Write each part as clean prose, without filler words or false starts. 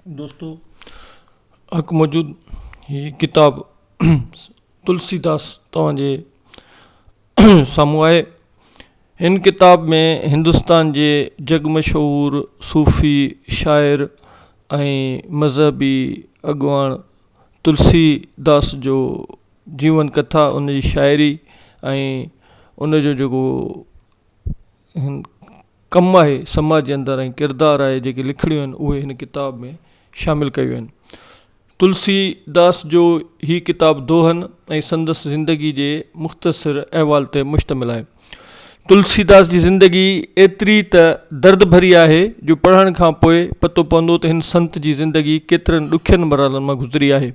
دوستو حق موجود هي ڪتاب تلسي داس توهان جي سامهون آهي. هن ڪتاب ۾ هندستان جي جڳ مشهور صوفي شاعر ۽ مذهبي اڳواڻ تلسي داس جو جيون ڪٿا ان جي شاعري ۽ ان جو جيڪو ڪم آهي سماج جي اندر ۽ ڪردار آهي جيڪي لکڻيون آهن اهي هن ڪتاب ۾ شامل ڪيون ويون آهن. تلسي داس جو هي ڪتاب دوهن ۽ سندس زندگي جي مختصر احوال تي مشتمل آهي. تلسي داس جي زندگي ايتري ته درد ڀري آهي جو پڙهڻ کان پوء پتو پوندو ته هن سنت جي زندگي ڪيترن ڏکين مرحلن مان گذري آهي.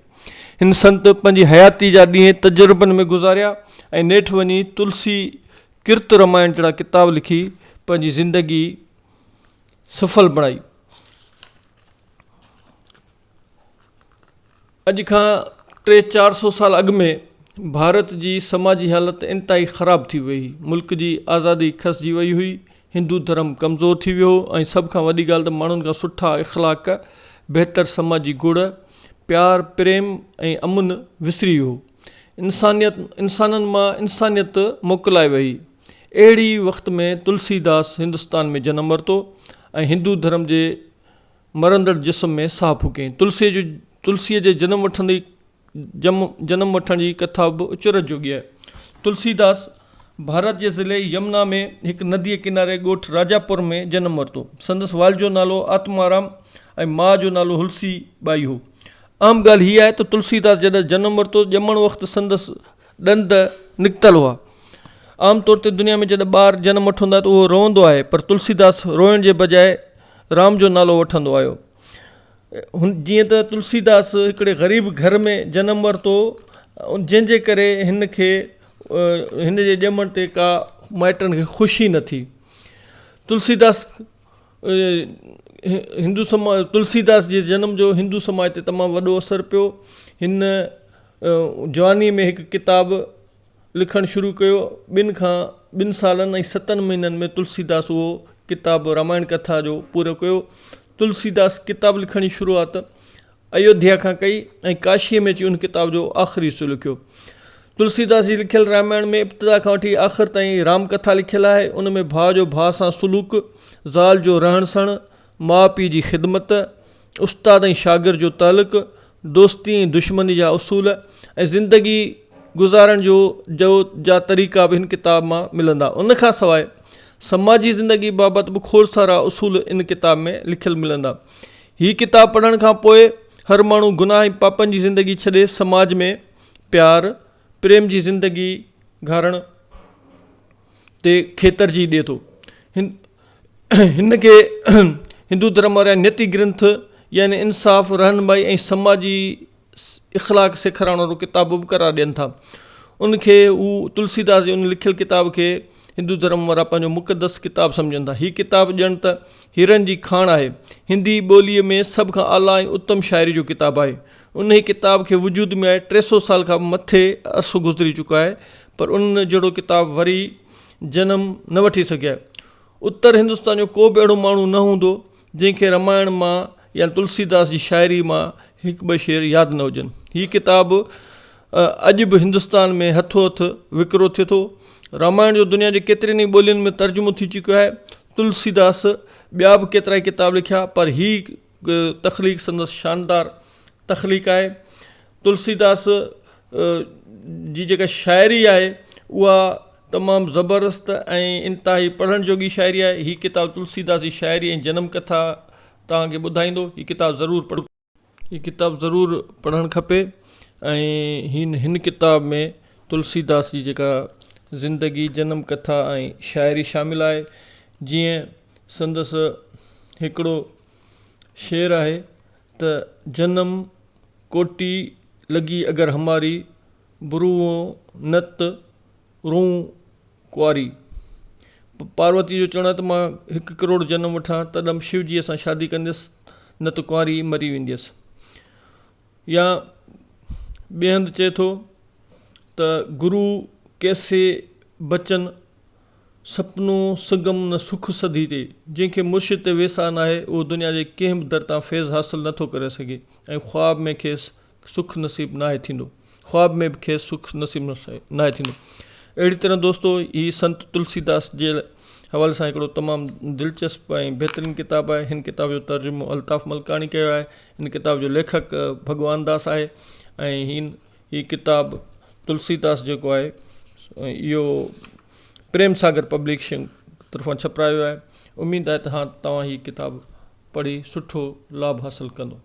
هن سنت پنهنجي حياتي جا ڏينهن تجربن ۾ گذاريا ۽ نيٺ وڃي تلسي ڪرت رامائڻ جهڙا ڪتاب لکي پنهنجي زندگي سڦل بڻائي. اڄ کان ٽي چار سو سال اڳ ۾ ڀارت جي سماجي حالت انتهائي خراب ٿي وئي هئي. ملڪ جي آزادي کسجي وئي هئي، هندو ڌرم ڪمزور ٿي ويو هو ۽ سڀ کان وڏي ڳالهه ته ماڻهن کان سٺا اخلاق، بهتر سماجي گڻ، پيار، پريم ۽ امن وسري ويو هو. انسانيت انسانن مان انسانيت موڪلائي وئي. اهڙي ئي وقت ۾ تلسي داس هندستان ۾ جنم ورتو ۽ هندو ڌرم جي مرندڙ جسم ۾ ساهه ڦوڪيائين. تلسيء جو تلسيء جي جنم وٺندي جم جنم وٺڻ جي ڪٿا به اچرج جوڳي آهي. تلسي داس ڀارت جي ضلعي يمنا ۾ هڪ نديء ڪناري ڳوٺ راجاپور ۾ جنم ورتو. سندس والد جو نالو آتمارام ۽ ماء جو نالو هلسي ٻائي هو. اهم ڳالهه هيء آهي ته تلسي داس جڏهن جنم ورتو، ڄمڻ وقت سندس ڏند نڪتل هئا. عام طور تي دنيا ۾ جڏهن ٻار جنم وٺندو آهي ته اهو روئندو آهي پر تلسي داس روئڻ جي بجاء رام جو نالو وٺندو آيو. هن جيئن ته تلسي داس هڪڙي غريب گهر ۾ جنم ورتو جنهن جي ڪري هن کي هن جي ڄمڻ تي ڪا مائٽن کي خوشي نه ٿي. تلسي داس هندو سماج تلسي داس جي جنم جو هندو سماج تي تمام وڏو اثر پيو. هن جوانيء ۾ هڪ ڪتاب لکڻ شروع ڪيو. ٻن کان ٻن سالن ۽ ستن مهينن ۾ تلسي داس اهو ڪتاب رامائڻ ڪٿا جو پورو ڪيو. تلسي داس ڪتاب لکڻ جي شروعات ايوڌيا کان ڪئي ۽ ڪاشيء ۾ اچي ان ڪتاب جو آخري حصو لکيو. تلسي داس جي لکيل رامائڻ ۾ ابتدا کان وٺي آخر تائين رام ڪٿا لکيل آهي. ان ۾ ڀاء جو ڀاء سان سلوڪ، زال جو رهڻ سهڻ، ماء پيء جي خدمت، استاد ۽ شاگرد جو تعلق، دوستي ۽ دشمني جا اصول ۽ زندگي گذارڻ جو جو جا طريقا به هن ڪتاب مان ملندا. ان کان سواء سماجي زندگي بابت به کوڙ سارا اصول ان ڪتاب ۾ لکيل ملندا. هي ڪتاب پڙهڻ کان پوء هر ماڻهو گناهه ۽ پاپن جي زندگي ڇڏي سماج ۾ پيار، پريم جي زندگي گهارڻ تي کي ترجيح ڏئي ٿو. هن کي هندو ڌرم وارا نيتي گرنٿ يعني انصاف، رهنمائي ۽ سماجي اخلاق سيکارڻ وارو ڪتاب به قرار ڏين ٿا. ان کي هو تلسي داس جي ان لکيل ڪتاب کي هندو ڌرم وارا پنهنجو مقدس ڪتاب سمجهن ٿا. هي ڪتاب ڄڻ ته هيرن جي کاڻ آهي. هندي ٻوليء ۾ سڀ کان اعليٰ ۽ اتم شاعري جو ڪتاب آهي. انهيء ڪتاب کي وجود ۾ آئي 300 سال کان به مٿي عرصو گذري چڪو آهي پر ان جهڙو ڪتاب وري جنم نه وٺي سگهيو آهي. اتر هندستان جو ڪو به اهڙو ماڻهو نه هوندو جنهن کي رامائڻ مان يا تلسي داس جي شاعري مان هڪ ٻه شعر ياد نه هجن. هي ڪتاب اڄ به هندستان ۾ هٿو هٿ وڪرو ٿئي ٿو. رامائڻ جو دنيا جي ڪيترين ئي ٻولين ۾ ترجمو ٿي چڪيو آهي. تلسي داس ٻيا به ڪيترائي ڪتاب لکيا پر هي تخليق سندس شاندار تخليق آهي. تلسي داس جي جيڪا شاعري آهي اها تمام زبردست ۽ انتهائي پڙهڻ جوڳي شاعري آهي. هي ڪتاب تلسي داس جي شاعري ۽ جنم ڪٿا توهان کي ٻڌائيندو. هي ڪتاب ضرور پڙهو. هي ڪتاب ضرور پڙهڻ کپي ۽ هن هن ڪتاب ۾ تلسي داس جي جيڪا زندگي، جنم ڪٿا ۽ شاعري شامل آهي. جيئن سندس هڪڙو شعر آهي ته جنم ڪوٽي لڳي اگر هماري بروئون نت رون ڪنواري. پاروتيء جو چوڻ آهي ته مان هڪ ڪروڙ جنم وٺان تڏھن به شو جيء سان شادي ڪنديس نه ته ڪنواري ئي مري وينديس. يا ٻئي هنڌ چئي ٿو ته گرو ڪيسي بچن سپنو سگم نه سک سڌي تي، جنهن کي مرشد تي ويساهه ناهي، اهو دنيا جي ڪنهن به در تان فيض حاصل نه ٿو ڪري سگهي ۽ خواب ۾ کيس سک نصيب ناهي ٿيندو. خواب ۾ به کيس سک نصيب ناهي ٿيندو. اهڙي طرح دوستو هي سنت تلسي داس جي حوالي سان هڪڙو تمام دلچسپ ۽ بهترين ڪتاب آهي. هن ڪتاب جو ترجمو الطاف ملڪاڻي ڪيو آهي. هن ڪتاب جو ليکڪ ڀڳوان داس آهي ۽ هن هي ڪتاب تلسي داس جيڪو آهي اهو پريم ساگر پبلڪشنگ طرفان ڇپرايو آهي. اميد آهي ته توهان هي ڪتاب پڙهي سٺو لاڀ حاصل ڪندو.